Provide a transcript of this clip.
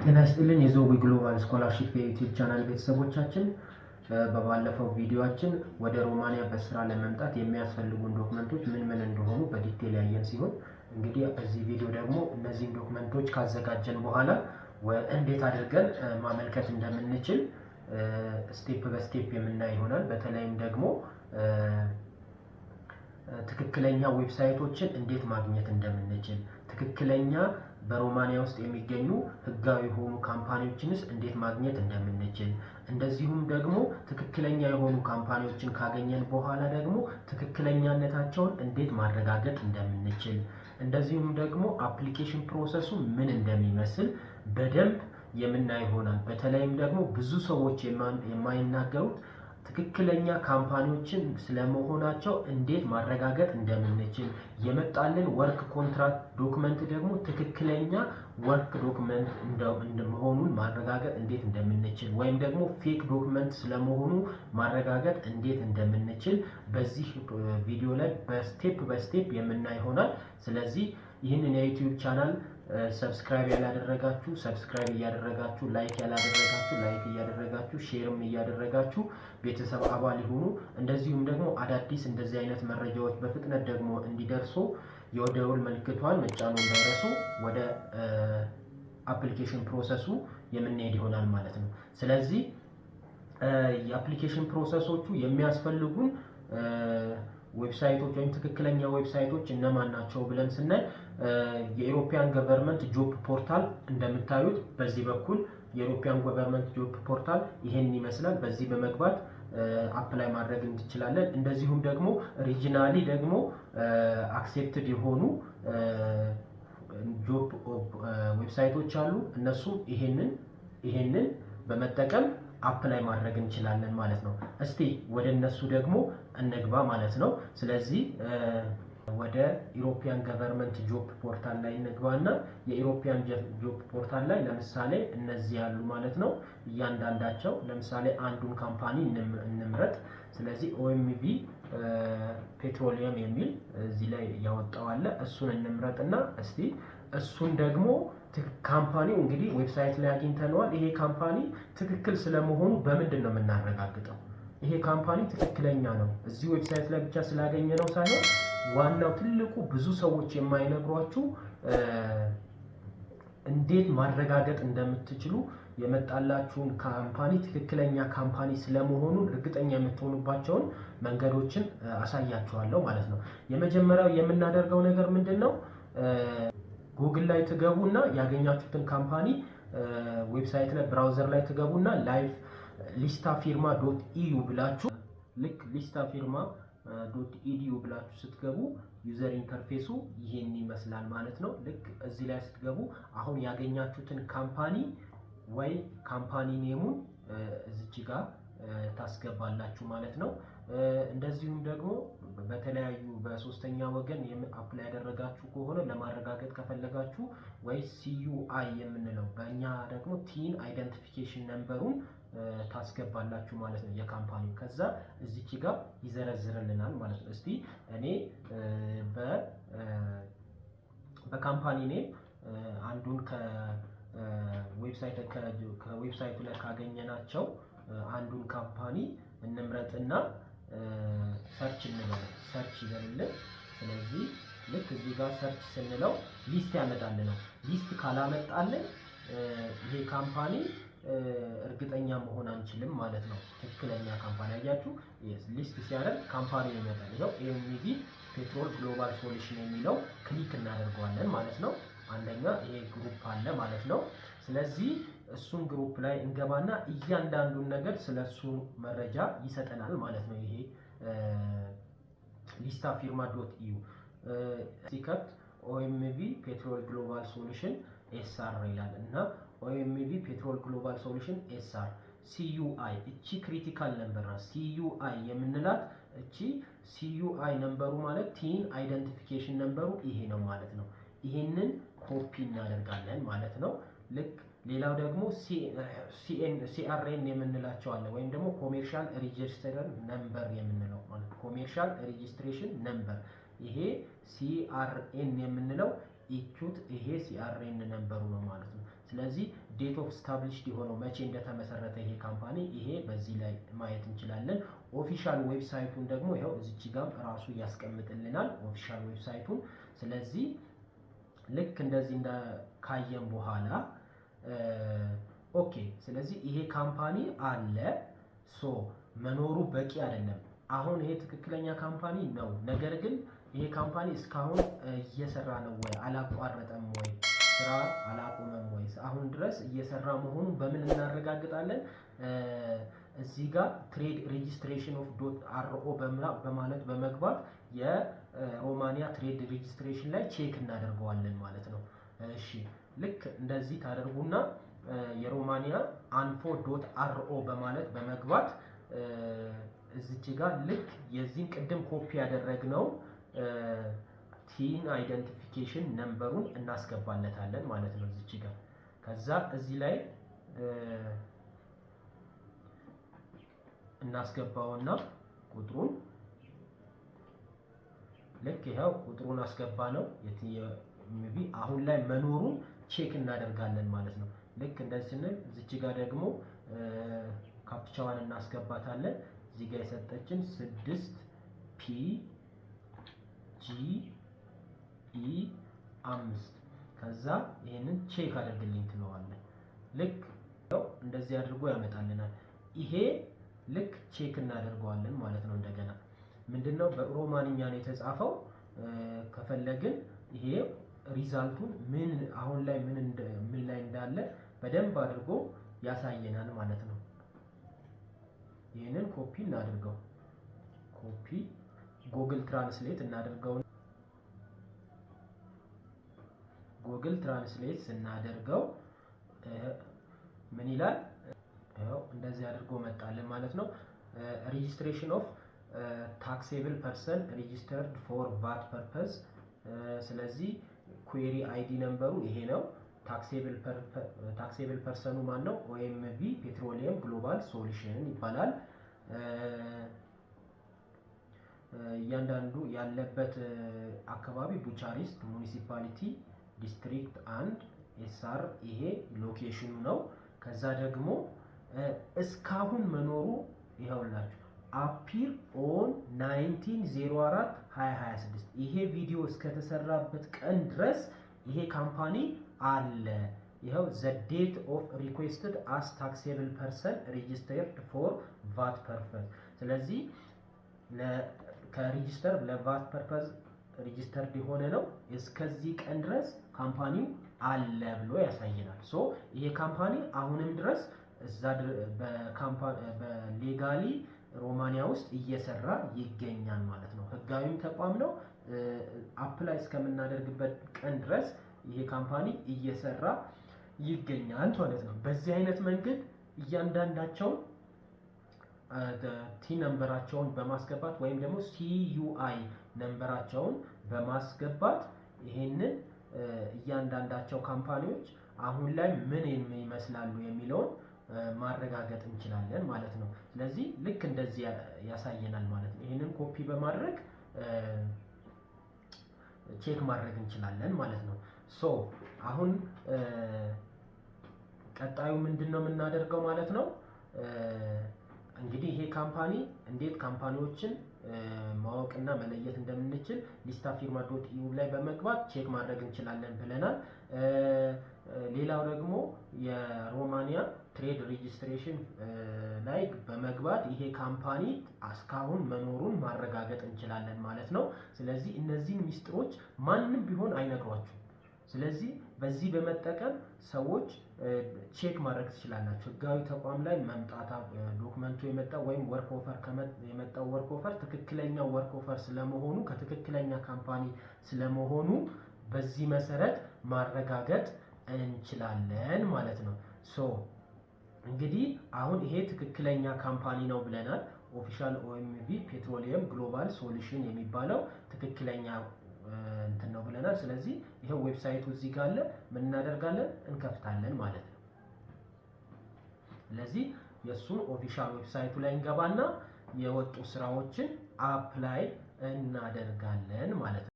ጤና ይስጥልኝ የዘውግ Global Scholarship የ YouTube channel ቤተሰቦቻችን፣ በባለፈው ቪዲዮአችን ወደ ሮማንያ በስራ ለመምጣት የሚያስፈልጉን document ኦች ምን ምን እንደሆኑ በ detail ያየን ሲሆን፣ እንግዲህ በዚህ ቪዲዮ ደግሞ እነዚህን document ኦች ካዘጋጀን በኋላ እንዴት አድርገን ማመልከት እንደምንችል step በ step የምናይ ይሆናል። በተለይም ደግሞ ትክክለኛ website ኦችን እንዴት ማግኘት እንደምንችል፣ ትክክለኛ በሮማንያ ውስጥ የሚገኙ ህጋዊ የሆኑ company ዎችንስ እንዴት ማግኘት እንደምንችል፣ እንደዚሁም ደግሞ ትክክለኛ የሆኑ company ዎችን ካገኘን በኋላ ደግሞ ትክክለኛነታቸውን እንዴት ማረጋገጥ እንደምንችል፣ እንደዚሁም ደግሞ application process ኡ ምን እንደሚመስል በደንብ የምናይ ይሆናል። በተለይም ደግሞ ብዙ ሰዎች የማይናገሩት ትክክለኛ company ዎችን ስለመሆናቸው እንዴት ማረጋገጥ እንደምንችል፣ የመጣልን work contract document ደግሞ ትክክለኛ work document መሆኑን ማረጋገጥ እንዴት እንደምንችል ወይም ደግሞ fake document ስለመሆኑ ማረጋገጥ እንዴት እንደምንችል በዚህ ቪዲዮ ላይ በ step በ step የምናይ ይሆናል። ስለዚህ ይህንን የ YouTube channel subscribe ያላደረጋችሁ subscribe እያደረጋችሁ፣ like ያላደረጋችሁ like እያደረጋችሁ፣ share ም እያደረጋችሁ ቤተሰብ አባል ይሁኑ። እንደዚሁም ደግሞ አዳዲስ እንደዚህ አይነት መረጃዎች በፍጥነት ደግሞ እንዲደርሱ የደወል ምልክቷን መጫኑን እንዳይረሱ። ወደ application process ኡ የምንሄድ ይሆናል ማለት ነው። ስለዚህ የ application process ኦቹ የሚያስፈልጉን website ኦች ወይም ትክክለኛ website ኦች እነማን ናቸው ብለን ስናይ፣ የ European Government Job Portal እንደምታዩት በዚህ በኩል የ European Government Job Portal ይሄን ይመስላል። በዚህ በመግባት apply ማድረግ እንችላለን። እንደዚሁም ደግሞ regionally ደግሞ accepted የሆኑ job website ኦች አሉ። እነሱም ይሄንን በመጠቀም apply ማድረግ እንችላለን ማለት ነው። እስቲ ወደ እነሱ ደግሞ እንግባ ማለት ነው። ስለዚህ ወደ European Government Job Portal ላይ እንግባና የ European Job Portal ላይ ለምሳሌ እነዚህ ያሉ ማለት ነው። እያንዳንዳቸው ለምሳሌ አንዱን company እንምረጥ። ስለዚህ OMV Petroleum የሚል እዚህ ላይ ያወጣው አለ። እሱን እንምረጥና እስቲ እሱን ደግሞ company ው እንግዲህ website ላይ አግኝተነዋል። ይሄ company ትክክል ስለመሆኑ በምንድን ነው የምናረጋግጠው? ይሄ company ትክክለኛ ነው እዚህ website ላይ ብቻ ስላገኘ ነው ሳይሆን፣ ዋናው ትልቁ ብዙ ሰዎች የማይነግሯችሁ እንዴት ማረጋገጥ እንደምትችሉ፣ የመጣላችሁን company ትክክለኛ company ስለመሆኑን እርግጠኛ የምትሆኑባቸውን መንገዶችን አሳያችኋለሁ ማለት ነው። የመጀመሪያው የምናደርገው ነገር ምንድን ነው? ጉግል ላይ ትገቡና ያገኛችሁትን company website ላይ browser ላይ ትገቡና live listafirma.eu ብላችሁ፣ ልክ listafirma.eu ብላችሁ ስትገቡ user interface ኡ ይሄን ይመስላል ማለት ነው። ልክ እዚህ ላይ ስትገቡ አሁን ያገኛችሁትን company ወይ company name ኡን እዚች ጋር ታስገባላችሁ ማለት ነው። እንደዚሁም ደግሞ በተለያዩ በሶስተኛ ወገን apply ያደረጋችሁ ከሆነ ለማረጋገጥ ከፈለጋችሁ ወይ CUI የምንለው፣ በእኛ ደግሞ TIN identification number ኡን ታስገባላችሁ ማለት ነው የ company ው። ከዛ እዚች ጋር ይዘረዝርልናል ማለት ነው። እስቲ እኔ በ company name አንዱን ከ website ኡ ላይ ካገኘናቸው አንዱን company እንምረጥና search እንበለው፣ search ይበልልን። ስለዚህ ልክ እዚህ ጋር search ስንለው list ያመጣልናል። List ካላመጣልን ይሄ company እርግጠኛ መሆን አንችልም ማለት ነው። ትክክለኛ company አያችሁ፣ list ሲያደርግ company ይመጣል። ይኸው OMV Petrol Global Solution የሚለው click እናደርገዋለን ማለት ነው። አንደኛ ይሄ group አለ ማለት ነው። ስለዚህ እሱን group ላይ እንገባና እያንዳንዱን ነገር ስለሱ መረጃ ይሰጠናል ማለት ነው። ይሄ listafirma.eu ሲከፍት OMV Petrol Global Solution SR ይላል እና OMV Petrol Global Solution SR CUI እቺ critical number ናት። CUI የምንላት እቺ CUI number ኡ ማለት TIN identification number ኡ ይሄ ነው ማለት ነው። ይሄንን ኮፒ እናደርጋለን ማለት ነው። ልክ ሌላው ደግሞ CRN የምንላቸው አለ ወይም ደግሞ commercial register number የምንለው ማለት commercial registration number፣ ይሄ CRN የምንለው ኢቹት ይሄ CRN number ኡ ነው ማለት ነው። ስለዚህ date of established የሆነው መቼ እንደተመሰረተ ይሄ company ይሄ በዚህ ላይ ማየት እንችላለን። Official website ኡን ደግሞ ይኸው እዚች ጋም ራሱ ያስቀምጥልናል official website ኡን። ስለዚህ ልክ እንደዚህ እንደ ካየን በኋላ okay፣ ስለዚህ ይሄ company አለ፣ so መኖሩ በቂ አይደለም። አሁን ይሄ ትክክለኛ company ነው። ነገር ግን ይሄ company እስካሁን እየሰራ ነው ወይ? አላቋረጠም ወይ? ስራ አላቆመም ወይ? አሁን ድረስ እየሰራ መሆኑን በምን እናረጋግጣለን? እዚህ ጋር trade registration of dot ro በማለት በመግባት የሮማኒያ trade registration ላይ check እናደርገዋለን ማለት ነው። እሺ፣ ልክ እንደዚህ ታደርጉና የሮማኒያ anfo dot ro በማለት በመግባት እዚች ጋር ልክ የዚህን ቅድም ኮፒ ያደረግነው TIN identification number ኡን እናስገባለታለን ማለት ነው እዚች ጋር። ከዛ እዚህ ላይ እናስገባውና ቁጥሩን ልክ ይኸው ቁጥሩን አስገባ ነው አሁን ላይ መኖሩን check እናደርጋለን ማለት ነው። ልክ እንደዚህ ስንል እዚች ጋር ደግሞ captcha ዋን እናስገባታለን። እዚህ ጋር የሰጠችን 6PGE5። ከዛ ይሄንን check አድርግልኝ ትለዋለን። ልክ እንደዚህ አድርጎ ያመጣልናል። ይሄ ልክ check እናደርገዋለን ማለት ነው። እንደገና ምንድነው በሮማንኛ ነው የተጻፈው። ከፈለግን ይሄ result ኡን ምን አሁን ላይ ምን ምን ላይ እንዳለ በደንብ አድርጎ ያሳየናል ማለት ነው። ይህንን ኮፒ እናድርገው። Copy Google Translate እናድርገው። Google Translate ስናደርገው ምን ይላል? ይኸው እንደዚህ አድርጎ መጣልን ማለት ነው። Registration of taxable person registered for VAT purpose። ስለዚህ query ID number ኡ ይሄ ነው። Taxable person ኡ ማን ነው? OMV Petroleum Global Solution ይባላል። እያንዳንዱ ያለበት አካባቢ ቡቻሪስት municipality district 1 SR ይሄ location ኡ ነው። ከዛ ደግሞ እስካሁን መኖሩ ይኸውላችሁ appear on 1904 2026 ይሄ ቪዲዮ እስከተሰራበት ቀን ድረስ ይሄ company አለ። ይኸው the date of requested as taxable person registered for VAT purpose። ስለዚህ ከ register ለ VAT purpose registered የሆነ ነው። እስከዚህ ቀን ድረስ company ው አለ ብሎ ያሳየናል። So ይሄ company አሁንም ድረስ እዛ በ legally ሮማኒያ ውስጥ እየሰራ ይገኛል ማለት ነው። ህጋዊም ተቋም ነው። Apply እስከምናደርግበት ቀን ድረስ ይሄ company እየሰራ ይገኛል ማለት ነው። በዚህ አይነት መንገድ እያንዳንዳቸው TIN number ኣቸውን በማስገባት ወይም ደግሞ CUI number ኣቸውን በማስገባት ይሄንን እያንዳንዳቸው company ዎች አሁን ላይ ምን ይመስላሉ የሚለውን ማረጋገጥ እንችላለን ማለት ነው። ስለዚህ ልክ እንደዚህ ያሳየናል ማለት ነው። ይሄንን ኮፒ በማድረግ check ማድረግ እንችላለን ማለት ነው። So አሁን ቀጣዩ ምንድነው የምናደርገው ማለት ነው? እንግዲህ ይሄ company እንዴት company ዎችን ማወቅና መለየት እንደምንችል lista firme dot eu ላይ በመግባት check ማድረግ እንችላለን ብለናል። ሌላው ደግሞ የሮማኒያ trade registration ላይ በመግባት ይሄ company እስካሁን መኖሩን ማረጋገጥ እንችላለን ማለት ነው። ስለዚህ እነዚህን ሚስጥሮች ማንም ቢሆን አይነግሯችሁም። ስለዚህ በዚህ በመጠቀም ሰዎች check ማድረግ ትችላላችሁ። ህጋዊ ተቋም ላይ መምጣታ document ኡ የመጣው ወይም work offer የመጣው work offer ትክክለኛ work offer ስለመሆኑ ከትክክለኛ company ስለመሆኑ በዚህ መሰረት ማረጋገጥ እንችላለን ማለት ነው። So እንግዲህ አሁን ይሄ ትክክለኛ company ነው ብለናል። Official OMV Petroleum Global Solution የሚባለው ትክክለኛ እንትን ነው ብለናል። ስለዚህ ይሄው website ኡ እዚህ ጋር አለ። ምን እናደርጋለን? እንከፍታለን ማለት ነው። ስለዚህ የእሱን official website ኡ ላይ እንገባና የወጡ ስራዎችን apply እናደርጋለን ማለት ነው።